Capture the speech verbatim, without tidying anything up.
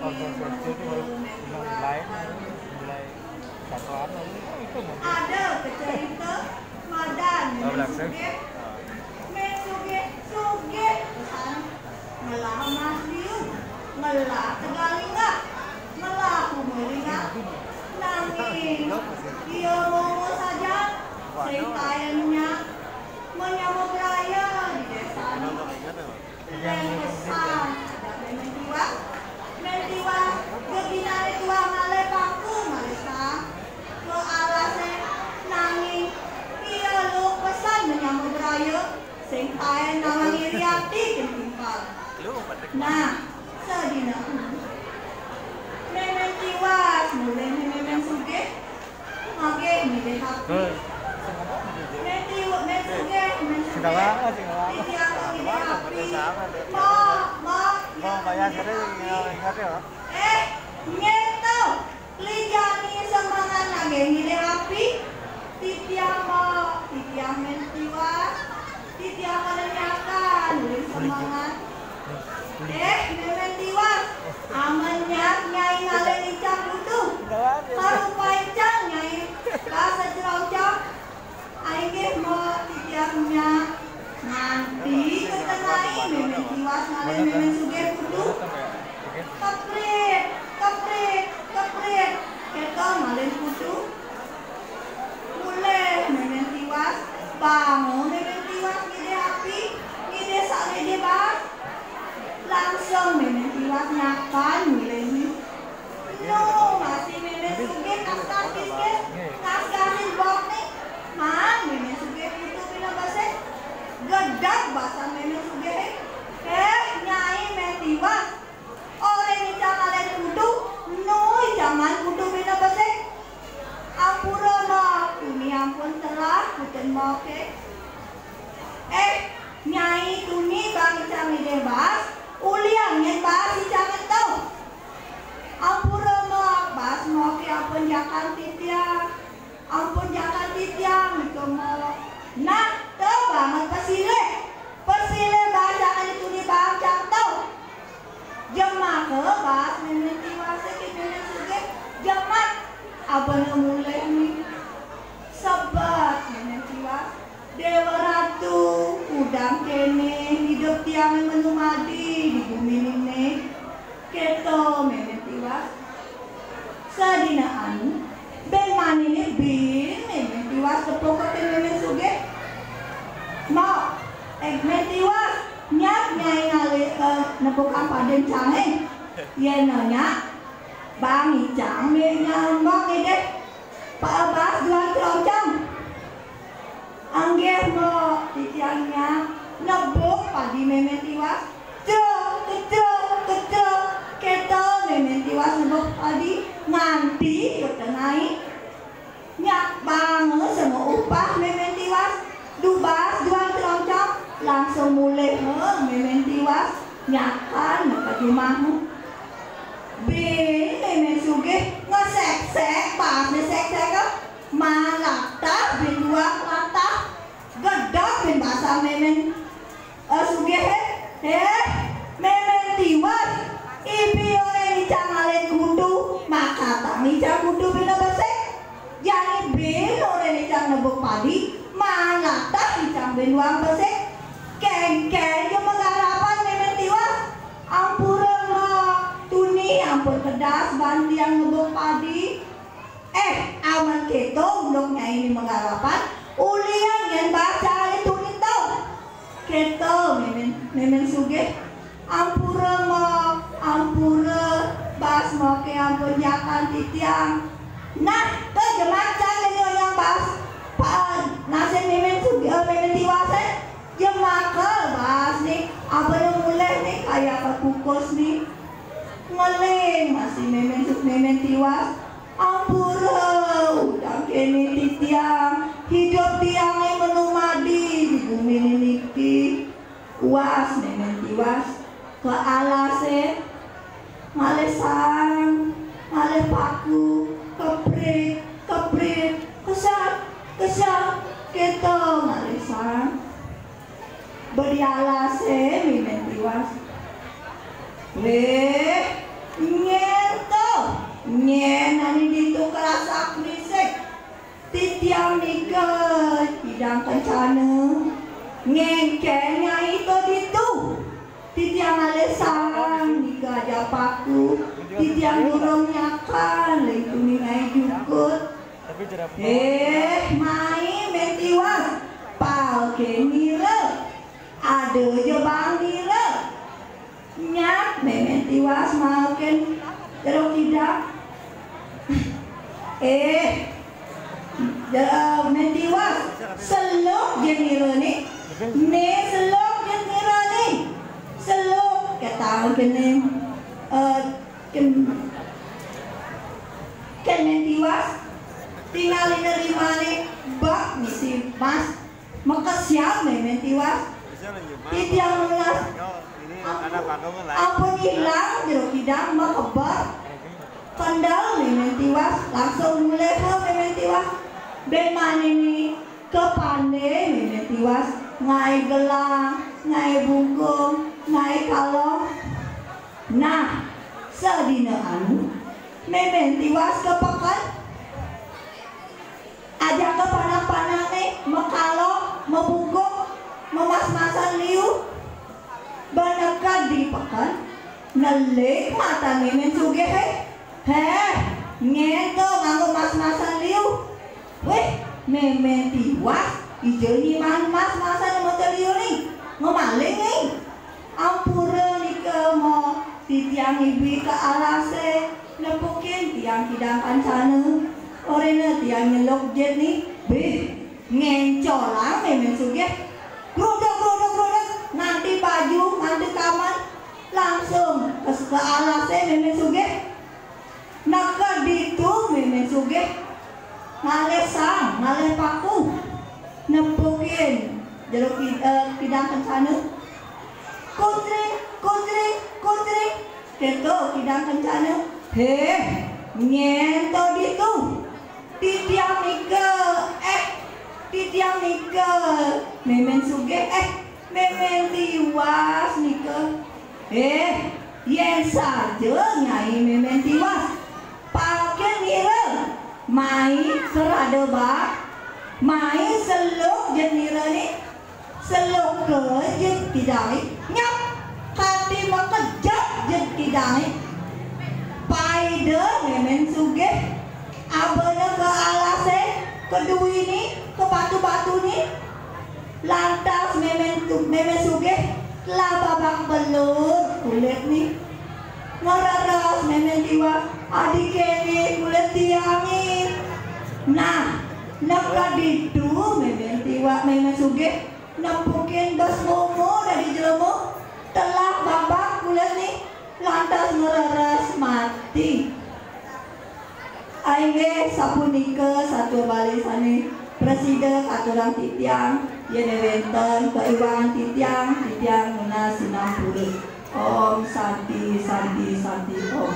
Konsumsi itu baru mulai, mulai satuan itu mungkin. Ada kecerita madan Mén Sugih. Mén Sugih sugih pisan, ngelah emas liu, ngelah tegalinggah, ngelah kumalinggah. Nanging ia momo saja, sing taén nyak manyama braya di désa. Lengkesan, Mén Tiwas. Mén Tiwas geginané tuah ngalih paku, ngalih saang ka alasé, nanging ia luh pesan manyama braya, sing taén nawang iri ati kén timpal. Nah, sadina Mén Tiwas mulih Mén Sugih. Oké, milih api. Mén Tiwas, Mén Sugih, Mén Sugih. Sing kalah, sing kalah. Titiang milih api. Mak, mak, Bang, bayar sering, ingat, ingat ya, Bang. Eh, nyén to. Lijani semengan lagi milih api. Titiang mak, titiang Mén Tiwas. Titiang kada nyakan, ulih semengan. Eh, Mén Tiwas, amen nyak Nyai ngalih icang kudu. Karupain cang Nyai ka sacroncong. Inggih, mak, titiang nyak. Nganti ketenai Mén Tiwas ngalih Mén Sugih kudu. Keprit, keprit, keprit. Kéto ngalih kudu. Mulih Mén Tiwas, bangun Mén Tiwas ngidih api, ngidih sak ngidih baas. Langsung Mén Tiwas nyakan mulih. Nu masih Mén Sugih kaskas-kiskis, ngaskasin bok nih. Maan Mén Sugih kudu pina besik. Gedeg basan Mén Sugih. Eh, Nyai Mén Tiwas. Orahang icang ngalih kudu, nu icang maan kudu pina besik. Ampura, mak, tuni ampun telah, putun moké. Eh, Nyai, tuni bang icang ngidih baas, uliang nyén baas icang ento. Ampura, mak, baas moké ampun jakan titiang. Ampun jakan titiang, nika, mak. Nah, to banget pesilih. Pesilih baas jakan tuni bang icang to. Jemaka baas Mén Tiwas, kén Mén Sugih. Jemak, abana mulih nih. Sebet Mén Tiwas. Déwa Ratu, udang kéné, idup tiangé manumadi di gumi nih. Kéto Mén Tiwas. Sadina anu, bén maniné bin Mén Tiwas tepuk ka Mén Sugih. Mak, eh, Mén Tiwas, nyak Nyai ngalih, eh, nepuk apadin cangé. Yén nyak, bang icang mé nyambok ngidih. Pa baas duang croncong. Inggih, mak, titiang nyak nebuk padi Mén Tiwas. Cuk, kecuk, kecuk. Kéto Mén Tiwas nebuk padi nganti ketenai. Nyak banget sama upah Mén Tiwas. Du baas duang croncong, langsung mulih, eh, Mén Tiwas. Nyakan ka jumah. Bin Mén Sugih ngesék-sék, baas ngesék-sék, eh. Malatah bin duang latah. Gedeg bin basang Mén, eh, Sugih, eh. Eh, Mén Tiwas. Ibi orahang icang ngalih kudu, makatang icang kudu pina besik. Jani bin orahang icang nebuk padi, maan latah icang bin duang besik. Kéngkén ja magarapan Mén Tiwas. Ampura, mak, tuni ampun kedas baan tiang nebuk padi. Eh, amen kéto unduk Nyai né magarapan, uliang nyén baas cang ngalih tuni to. Kéto Mén, Mén Sugih. Ampura, mak, ampura, baas moké ampun jakan titiang. Nah, to jemak cang né oyang baas. Pa, nasin Mén Sugih, eh, Mén Tiwas, eh. Jemaka baas né, abana mulih né, kaya kekukus né. Ngeling masih Mén Su-, Mén Tiwas. Ampura, udang kéné titiang, idup tiangé manumadi di gumi niki. Uas Mén Tiwas ka alasé, ngalih saang, ngalih paku, keprit, keprit, kesat, kesat, kéto ngalih saang. Badi alasé Mén Tiwas. Wéh, nyé Titiang kencana, ngéngkén Nyai to ditu. Titiang ngalih saang nika ajak paku, titiang durung nyakan ring tuni Nyai jukut. Eh, mai Mén Tiwas, paekin nira. Ada ja baang nira. Nyat Mémén Tiwas maekin Jero Kidang. Eh, Jero, Mén Tiwas, seluk ja nira né. Né seluk ja nira né. Seluk, kata kéné. Eh, kén, kén Mén Tiwas, tingalina limané bak ngisi mas. Makesiab Mémén Tiwas. Titiang nunas. Ampun, ampun ilang Jero Kidang makeber. Kendel Mémén Tiwas, langsung mulih Mémén Tiwas. Bén mani né kapandé Mémén Tiwas, ngaé gelang, ngaé bungkung, ngaé kalong. Nah, sadina anu, Mémén Tiwas ka peken. Ajaka panak-panakné, makalong, mabungkung, mamas-masan liu. Bang neked di peken, nelik matan Mémén Sugihé. Héh, nyén to nganggo mas-masan liu. Wih, Mémén Tiwas, dija nyimaan mas-masan mata liu né. Ngamaling né. Ampura nika mo titiang ibi ka alasé, nepukin tiang kidang kancana. Orahina tiang nyeluk jit né, bih, ngéncolang Mémén Sugih. Gruduk, gruduk, gruduk, nganti baju, nganti kamar, langsung ka, ka alasé Mémén Sugih. Neked ditu Mémén Sugih ngalih saang, ngalih paku, nepukin Jero Ki-, eh, Kidang Kencana. Kucring, kucring, kucring. Kéto Kidang Kencana. Héh, nyén to ditu. Titiang nika, eh, titiang nika, Mémén Sugih, eh, Mémén Tiwas nika. Eh, yén saja Nyai Mémén Tiwas, paekin nira, mai serada baang, mai seluk jit nira né, seluka jit kidangé, nyap, kanti makejep jit kidangé. Paida Mémén Sugih, abana ka alasé, ka duiné, ka batu-batuné. Lantas Mémén tu-, Mémén Sugih telah babak belur kulitné. Ngreres Mémén Tiwas, adi kéné kulit tiangé. Nah, neked ditu Mémén Tiwas, Mémén Sugih nepukin bes momo dadi jelema, telah babak kulitné, lantas ngreres mati. Inggih sapunika satua Bali sané prasida katurang titiang, yén wénten kaiwangan titiang, titiang nunas sinampura. Om Santi, Santi, Santi, Om.